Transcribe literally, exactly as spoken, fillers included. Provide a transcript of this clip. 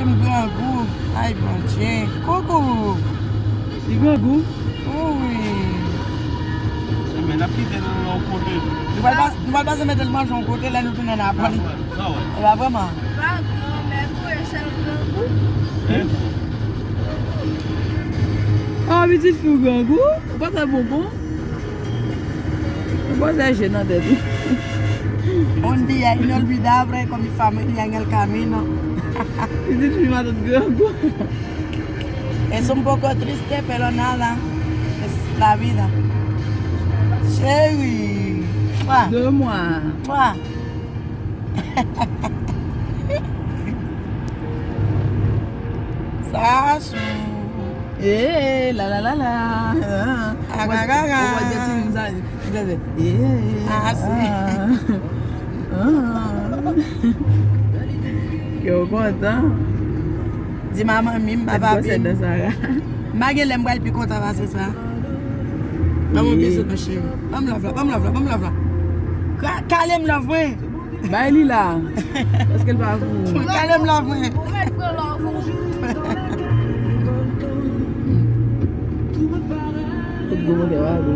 M grangou. Ay, Bondye. Koukou. Li grangou? Wi. Men n ap kite l nan yon kote. Nou pral pas-, nou pral pase mete l manje yon kote, lè nou tounen n ap pran. Sa wè. E pa vrèman. Pa gran, men pou e sèl grangou. Hein? Ah, pitit fi w grangou. Ou pa fè bonbon. Ou pa fè je nan tèt ou. Un día y inolvidable con mi familia en el camino. Pitit fi matant grangou. Es un poco triste, pero nada. Es la vida. Cheri. Mwa. De mwa. Mwa. Sasou. Eh, la, la, la, la. Ah, ah, ah, ah. Ou wè de ti moun sa, li te fè, eh, ah, si. Ah. Ah. Kè w kontan. Di manman mi, m pa papi. M pa gen lè m pral pi kontan pase sa. Ban m yon bizou, non, cheri. Ban m love la, ban m love la, ban m love la. Ka-, kale m love mwen. Bay li la. Paske l pa pou ou. Kale m love mwen. Ou mèt pran love ou. Tout gwo montè pa gwo.